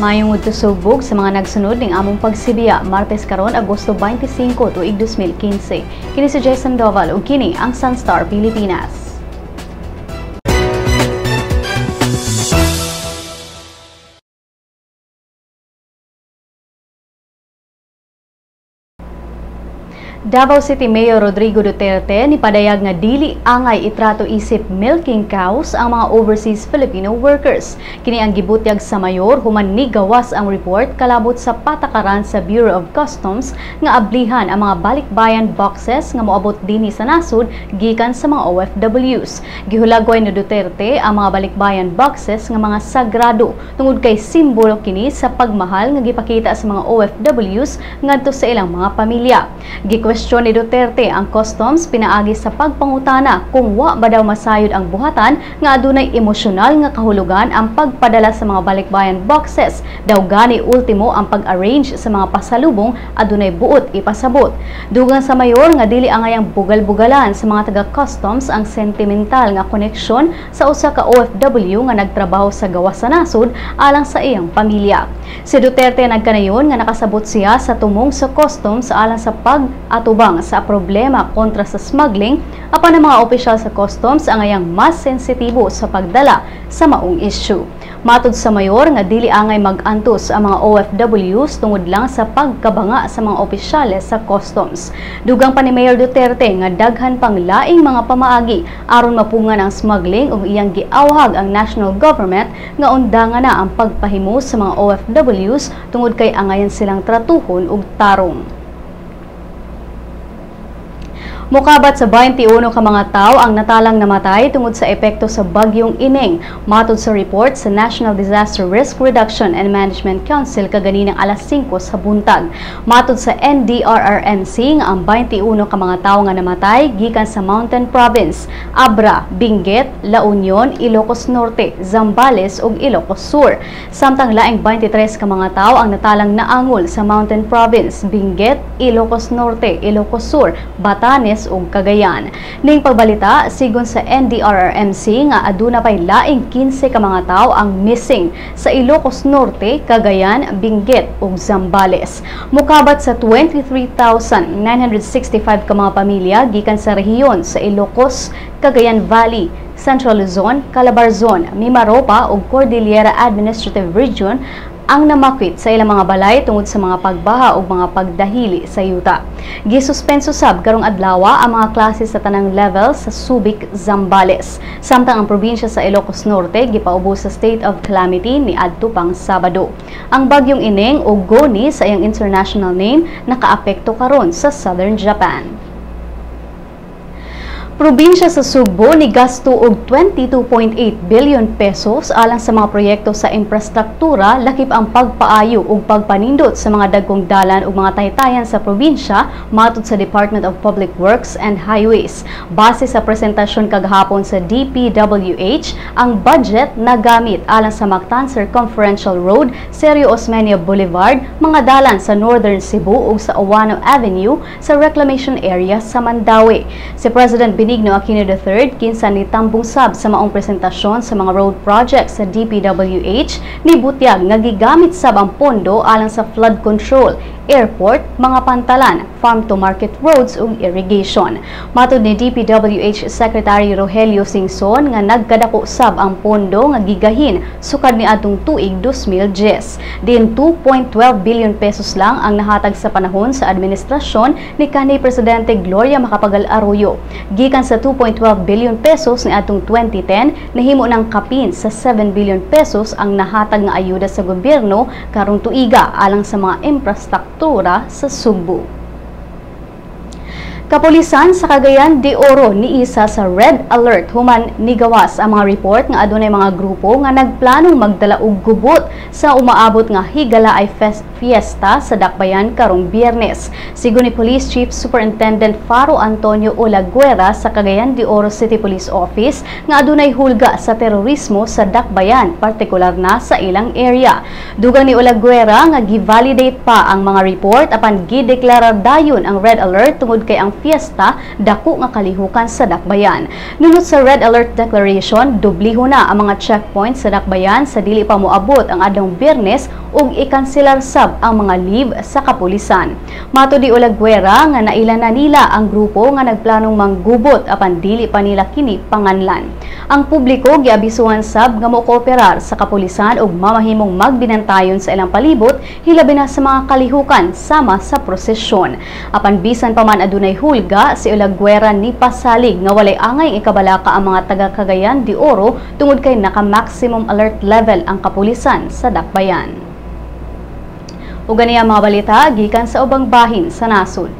Maayong udto, Sugbo, sa mga nagsunod ning among pagsibiya, Martes karon, Agosto 25, tuig 2015. Kini si Jason Doval ug kini ang Sunstar Pilipinas. Davao City Mayor Rodrigo Duterte ni padayag nga dili angay itrato isip milking cows ang mga overseas Filipino workers. Kini ang gibutyag sa mayor human ni gawas ang report kalabot sa patakaran sa Bureau of Customs nga ablihan ang mga balikbayan boxes nga moabot dinhi sa nasod gikan sa mga OFWs. Gihulagway ni Duterte ang mga balikbayan boxes nga mga sagrado tungod kay simbolo kini sa pagmahal nga gipakita sa mga OFWs ngadto sa ilang mga pamilya. Gikwestiyon ni Duterte ang customs pinaagi sa pagpangutana kung wa ba daw masayod ang buhatan nga adunay emosyonal nga kahulugan ang pagpadala sa mga balikbayan boxes. Daw gani ultimo ang pag-arrange sa mga pasalubong adunay buot ipasabot. Dugang sa mayor nga dili angayang bugal-bugalan sa mga taga-customs ang sentimental nga koneksyon sa usa ka OFW nga nagtrabaho sa gawas sa nasod alang sa iyang pamilya. Si Duterte nagkanayon nga nakasabot siya sa tumong sa customs alang sa pag-atubang sa problema kontra sa smuggling, apan ang mga opisyal sa customs ang angayang mas sensitibo sa pagdala sa maong issue. Matud sa mayor nga dili angay mag-antos ang mga OFWs tungod lang sa pagkabanga sa mga opisyales sa customs. Dugang pa ni Mayor Duterte nga daghan pang laing mga pamaagi aron mapungan ang smuggling ug iyang giawhag ang national government nga undangan na ang pagpahimo sa mga OFWs tungod kay angayan silang tratuhon og tarong. Mukabat sa 21 ka mga tawo ang natalang namatay tungod sa epekto sa bagyong Ineng. Matod sa report sa National Disaster Risk Reduction and Management Council kaganinang alas 5 sa buntag. Matod sa NDRRMC nga ang 21 ka mga tawo nga namatay gikan sa Mountain Province, Abra, Benguet, La Union, Ilocos Norte, Zambales ug Ilocos Sur. Samtang laing 23 ka mga tawo ang natalang naangol sa Mountain Province, Benguet, Ilocos Norte, Ilocos Sur, Batanes ug Cagayan. Ning pagbalita, sigon sa NDRRMC nga aduna pay laing 15 ka mga tawo ang missing sa Ilocos Norte, Cagayan, Benguet ug Zambales. Mukabat sa 23,965 ka mga pamilya gikan sa rehiyon sa Ilocos, Cagayan Valley, Central Luzon, Calabarzon, Mimaropa ug Cordillera Administrative Region ang namakwit sa ilang mga balay tungod sa mga pagbaha o mga pagdahili sa yuta. Gisuspenso sab karong adlawa ang mga klase sa tanang level sa Subic, Zambales. Samtang ang probinsya sa Ilocos Norte gipaubos sa state of calamity ni adto pang Sabado. Ang bagyong Ineng o Goni sa iyang international name nakaapekto karon sa Southern Japan. Probinsya sa Sugbo ni gasto og 22.8 billion pesos alang sa mga proyekto sa infrastruktura lakip ang pagpaayo ug pagpanindot sa mga dagkong dalan ug mga taytayan sa probinsya matud sa Department of Public Works and Highways. Base sa presentasyon kagahapon sa DPWH, ang budget nagamit alang sa Mactan Circumferential Road, Sergio Osmeña Boulevard, mga dalan sa Northern Cebu ug sa Owano Avenue sa reclamation area sa Mandaue. Si President Benigno Aquino III kinsa ni tambong sab sa maong presentasyon sa mga road projects sa DPWH ni butyag nga gigamit sab ang pondo alang sa flood control, airport, mga pantalan, farm to market roads ug irrigation. Matod ni DPWH Secretary Rogelio Singson nga nagkadako sab ang pondo nga gigahin sukad ni adtong tuig 2010. Din 2.12 billion pesos lang ang nahatag sa panahon sa administrasyon ni kanhi Presidente Gloria Macapagal Arroyo. Gikan sa 2.12 billion pesos ni adtong 2010, nahimo ng kapin sa 7 billion pesos ang nahatag nga ayuda sa gobyerno karong tuiga alang sa mga infrastruktura sa Sugbo. Kapulisan sa Cagayan de Oro ni isa sa red alert human nigawas ang mga report nga adunay mga grupo nga nagplanong magdala og gubot sa umaabot nga higala ay fiesta sa Dakbayan karong Biyernes. Sigon ni Police Chief Superintendent Faro Antonio Olaguera sa Cagayan de Oro City Police Office nga adunay hulga sa terorismo sa Dakbayan, partikular na sa ilang area. Dugang ni Olaguera nga gi-validate pa ang mga report apan gideklarar dayon ang red alert tungod kay ang fiesta, dako nga kalihukan sa Dakbayan. Nunot sa Red Alert Declaration, dubliho na ang mga checkpoints sa Dakbayan sa dili pa moabot ang adlawng Biyernes ug ikanselar sab ang mga leave sa kapulisan. Matud ni Olaguera nga naila na nila ang grupo nga nagplanong manggubot apan dili pa nila kini panganlan. Ang publiko giabisuhan sab nga mokooperar sa kapulisan ug mamahimong magbinantayon sa ilang palibot, hilabi na sa mga kalihukan sama sa prosesyon. Apan bisan pa man adunay hulga, si Olaguera ni pasalig nga walay angay ikabalaka ang mga taga Cagayan de Oro tungod kay naka-maximum alert level ang kapulisan sa Dakbayan. Ug ang mga balita gikan sa ubang bahin sa nasod.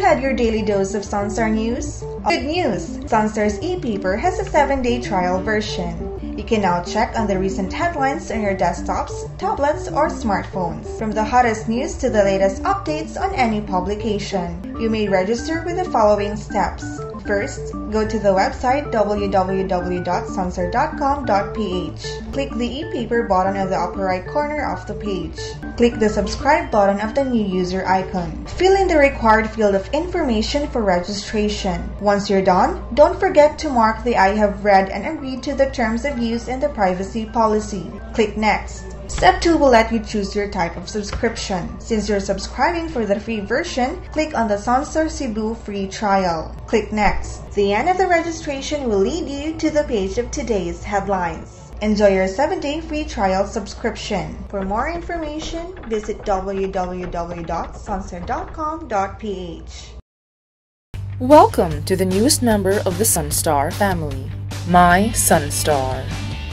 Had your daily dose of Sunstar News? Good news! Sunstar's e-paper has a 7-day trial version. You can now check on the recent headlines on your desktops, tablets, or smartphones. From the hottest news to the latest updates on any publication. You may register with the following steps. First, go to the website www.sunstar.com.ph. Click the e-paper button on the upper right corner of the page. Click the subscribe button of the new user icon. Fill in the required field of information for registration. Once you're done, don't forget to mark the "I have read and agreed to the terms of use and the privacy policy." Click Next. Step 2 will let you choose your type of subscription. Since you're subscribing for the free version, click on the Sunstar Cebu free trial. Click Next. The end of the registration will lead you to the page of today's headlines. Enjoy your 7-day free trial subscription. For more information, visit www.sunstar.com.ph. Welcome to the newest member of the Sunstar family, My Sunstar,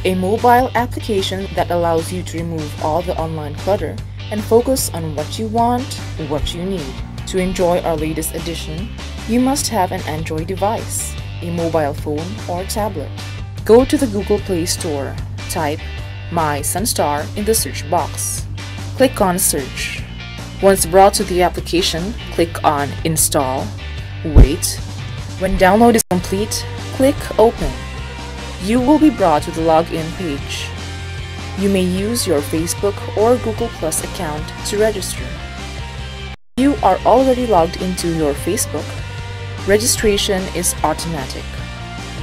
a mobile application that allows you to remove all the online clutter and focus on what you want, what you need. To enjoy our latest edition, you must have an Android device, a mobile phone or tablet. Go to the Google Play Store, type My Sunstar in the search box. Click on Search. Once brought to the application, click on Install. Wait. When download is complete, click Open. You will be brought to the login page. You may use your Facebook or Google Plus account to register. You are already logged into your Facebook. Registration is automatic.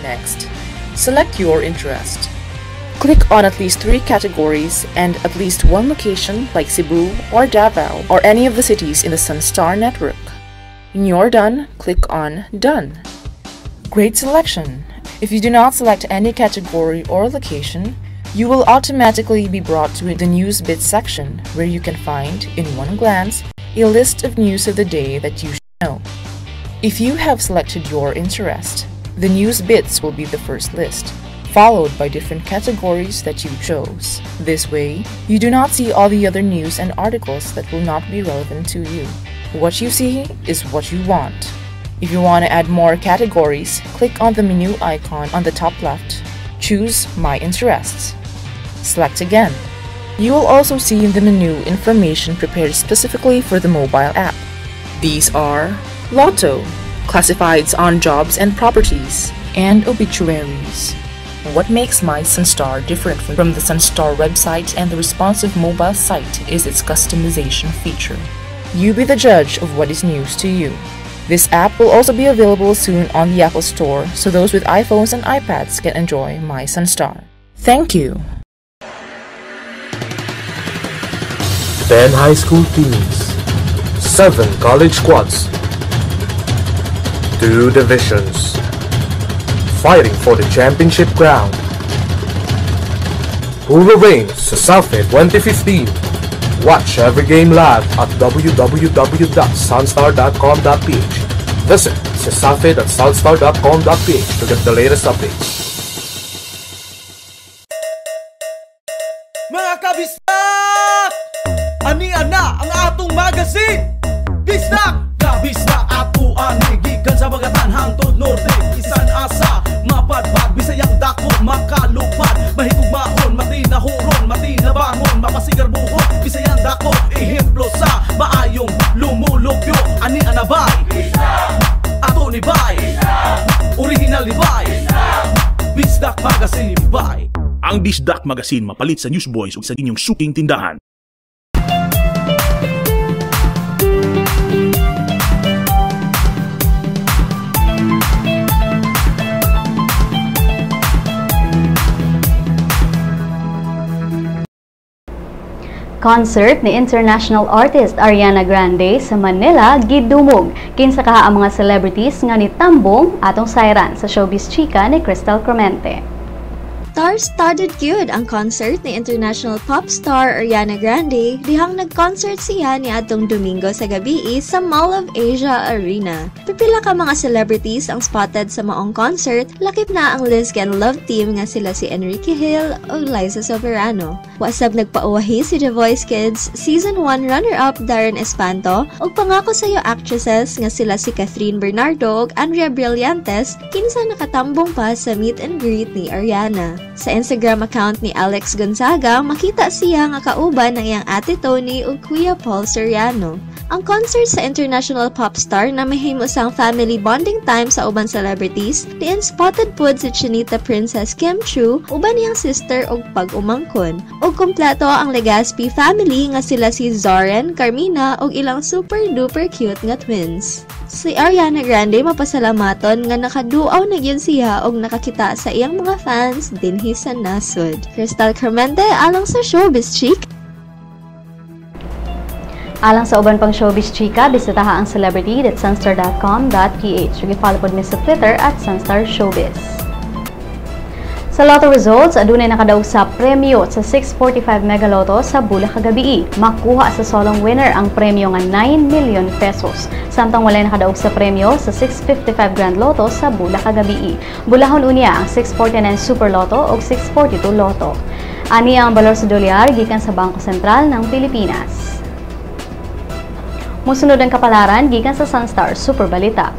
Next, select your interest. Click on at least 3 categories and at least 1 location like Cebu or Davao or any of the cities in the Sunstar network. When you're done, click on Done. Great selection! If you do not select any category or location, you will automatically be brought to the News Bits section where you can find, in one glance, a list of news of the day that you should know. If you have selected your interest, the News Bits will be the first list, followed by different categories that you chose. This way, you do not see all the other news and articles that will not be relevant to you. What you see is what you want. If you want to add more categories, click on the menu icon on the top left. Choose My Interests. Select again. You will also see in the menu information prepared specifically for the mobile app. These are Lotto, classifieds on jobs and properties, and obituaries. What makes My Sunstar different from the Sunstar website and the responsive mobile site is its customization feature. You be the judge of what is news to you. This app will also be available soon on the Apple Store, so those with iPhones and iPads can enjoy My Sunstar. Thank you! 10 high school teams, 7 college squads, 2 divisions, fighting for the championship crown. Who will reign Cesafi 2015? Watch every game live at www.sunstar.com.ph. Visit cesafi.sunstar.com.ph to get the latest updates. Mga kabisdak! Ania na ang atong magazine! Bisdak! Kabisdak ato ani gikan sa Bagatan hangtod Norte, isan asa mapadpad, Bisayang dako makalupad, mahigugmaon, matinahuron, matinabangon, mapasigarbuhon, Bisayang dako ehemplo sa maayong lumulupyo. Ani anabay? Bisdak! Ato ni bay! Bisdak! Original ni bay! Bisdak! Bisdak Magazine bay! Ang Bisdak Magazine mapalit sa Newsboys ug sa inyong suking tindahan. Concert ni international artist Ariana Grande sa Manila gidumog. Kinsa kaha ang mga celebrities nga nitambong atong sayran sa Showbiz Chika ni Crystal Clemente. Star-studded gyud ang concert ni international pop star Ariana Grande dihang nag-concert siya ni atong Domingo sa gabii sa Mall of Asia Arena. Pipila ka mga celebrities ang spotted sa maong concert, lakip na ang LizQuen Love Team nga sila si Enrique Gil ug Liza Soberano. Wasab nagpauwahi si The Voice Kids Season 1 runner-up Darren Espanto ug Pangako Sa'yo actresses nga sila si Kathryn Bernardo ug Andrea Brillantes kinsa nakatambong pa sa meet and greet ni Ariana. Sa Instagram account ni Alex Gonzaga, makita siya nga kauban ng iyang ate Tony ug Kuya Paul Soriano. Ang concert sa international pop star na mahimo sang family bonding time sa uban celebrities, diin spotted pod si Chinita Princess Kim Chiu uban iyang sister og pag-umangkon. Ug kompleto ang Legaspi family nga sila si Zoren, Carmina ug ilang super duper cute nga twins. Si Ariana Grande mapasalamaton nga nakaduaw na gyud siya og nakakita sa iyang mga fans dinhi sa nasod. Crystal Clemente alang sa Showbiz Chika. Alang sa uban pang Showbiz Chika, bisitaha ang celebrity.sunstar.com.ph. Ug i-follow pod mi sa Twitter at Sunstar Showbiz. Sa Lotto results, adunay nakadaog sa premyo sa 645 Mega Lotto sa Bula kagabii. Makuha sa solong winner ang premyo nga 9 million pesos. Samtang walay nakadaog sa premyo sa 655 Grand Lotto sa Bula kagabii. Bulahon unya ang 649 Super Lotto ug 642 Lotto. Ani ang balor sa dolyar gikan sa Bangko Sentral ng Pilipinas. Musunod ang kapalaran gikan sa Sunstar Super Balita.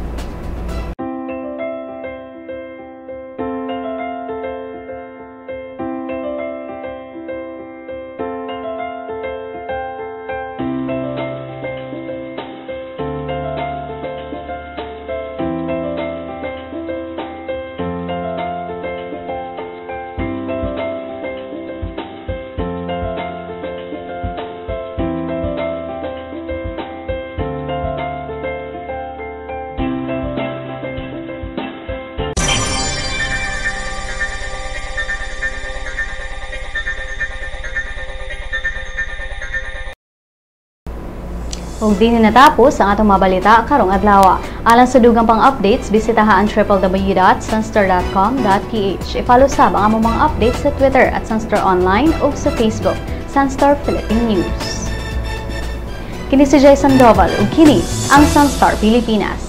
Ug dinhi natapos ang atong mabalita karong adlaw. Alang sa dugang pang updates, bisitaha ang www.sunstar.com.ph. I-follow sab ang among mga updates sa Twitter at Sunstar Online ug sa Facebook, Sunstar Philippine News. Kini si Jay Sandoval ug kini ang Sunstar Pilipinas.